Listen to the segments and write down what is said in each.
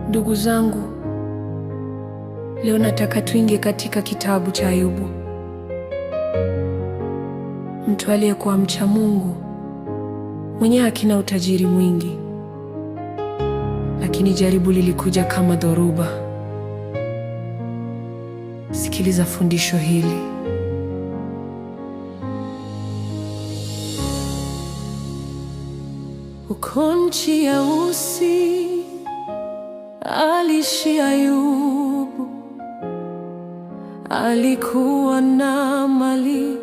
Ndugu zangu, leo nataka tuingie katika kitabu cha Ayubu, mtu aliyekuwa mcha Mungu, mwenye haki na utajiri mwingi, lakini jaribu lilikuja kama dhoruba. Sikiliza fundisho hili. Huko nchi ya Usi aliishi Ayubu. Alikuwa na mali,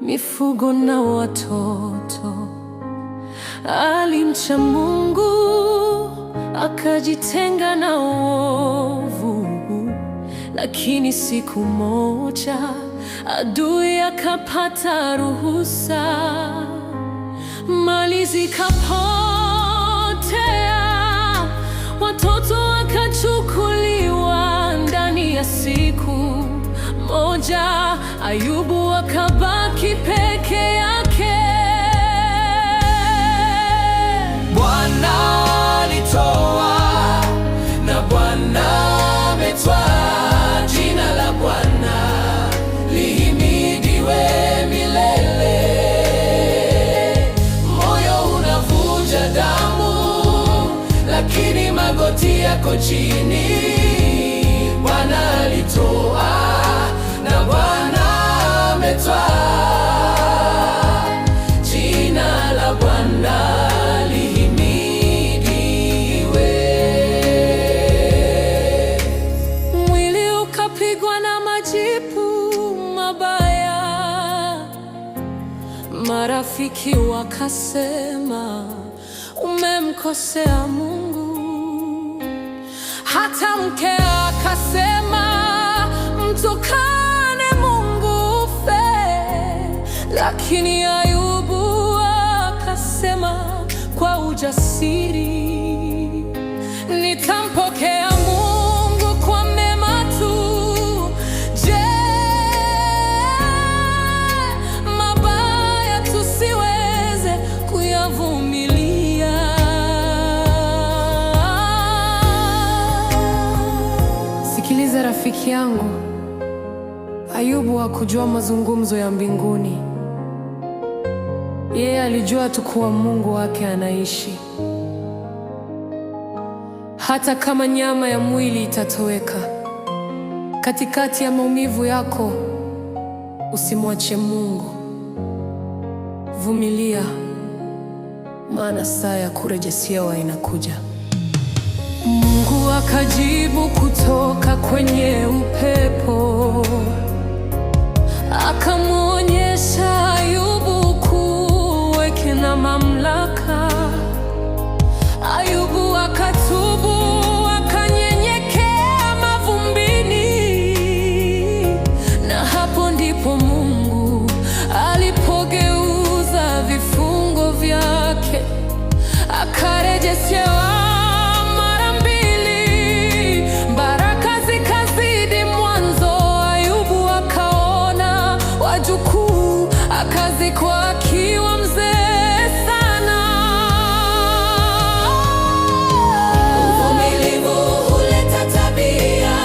mifugo na watoto. Alimcha Mungu, akajitenga na uovu. Lakini siku moja adui akapata ruhusa, mali zikapotea, watoto wakachukuliwa. Ndani ya siku moja Ayubu akabaki peke yake. Bwana alitoa na Bwana ametwaa, jina la Bwana lihimidiwe milele. Moyo unavuja damu, lakini magoti yako chini. Bwana alitoa na Bwana ametwaa, jina la Bwana lihimidiwe. Mwili ukapigwa na majipu mabaya, marafiki wakasema umemkosea Mungu. Hata mke akasema mtukane Mungu ufe. Lakini Ayubu akasema kwa ujasiri, nitampokea Mungu kwa mema tu. Je, mabaya tusiweze kuyavumilia? Sikiliza rafiki yangu, Ayubu hakujua mazungumzo ya mbinguni. Yeye alijua tu kuwa Mungu wake anaishi. Hata kama nyama ya mwili itatoweka, katikati ya maumivu yako, usimwache Mungu. Vumilia, maana saa ya kurejeshewa inakuja. Mungu akajibu kutoka kwenye upepo, akamwonyesha Ayubu kuweke na mamlaka. Ayubu akatubu, akanyenyekea mavumbini, na hapo ndipo Mungu alipogeuza vifungo vyake, akarejeshewa mara mbili, baraka zikazidi mwanzo. Ayubu akaona wajukuu, akazikwa akiwa mzee sana. Uvumilivu huleta tabia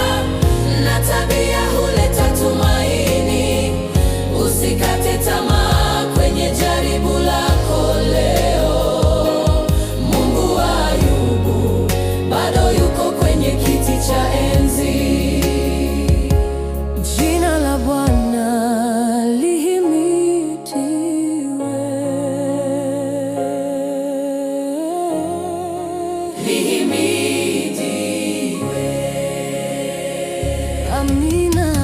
na tabia huleta tumaini. Usikate tamaa kwenye jaribu lako leo. Mungu wa Ayubu bado yuko kwenye kiti cha enzi. Jina la Bwana lihimidiwe. Lihimidiwe. Amina.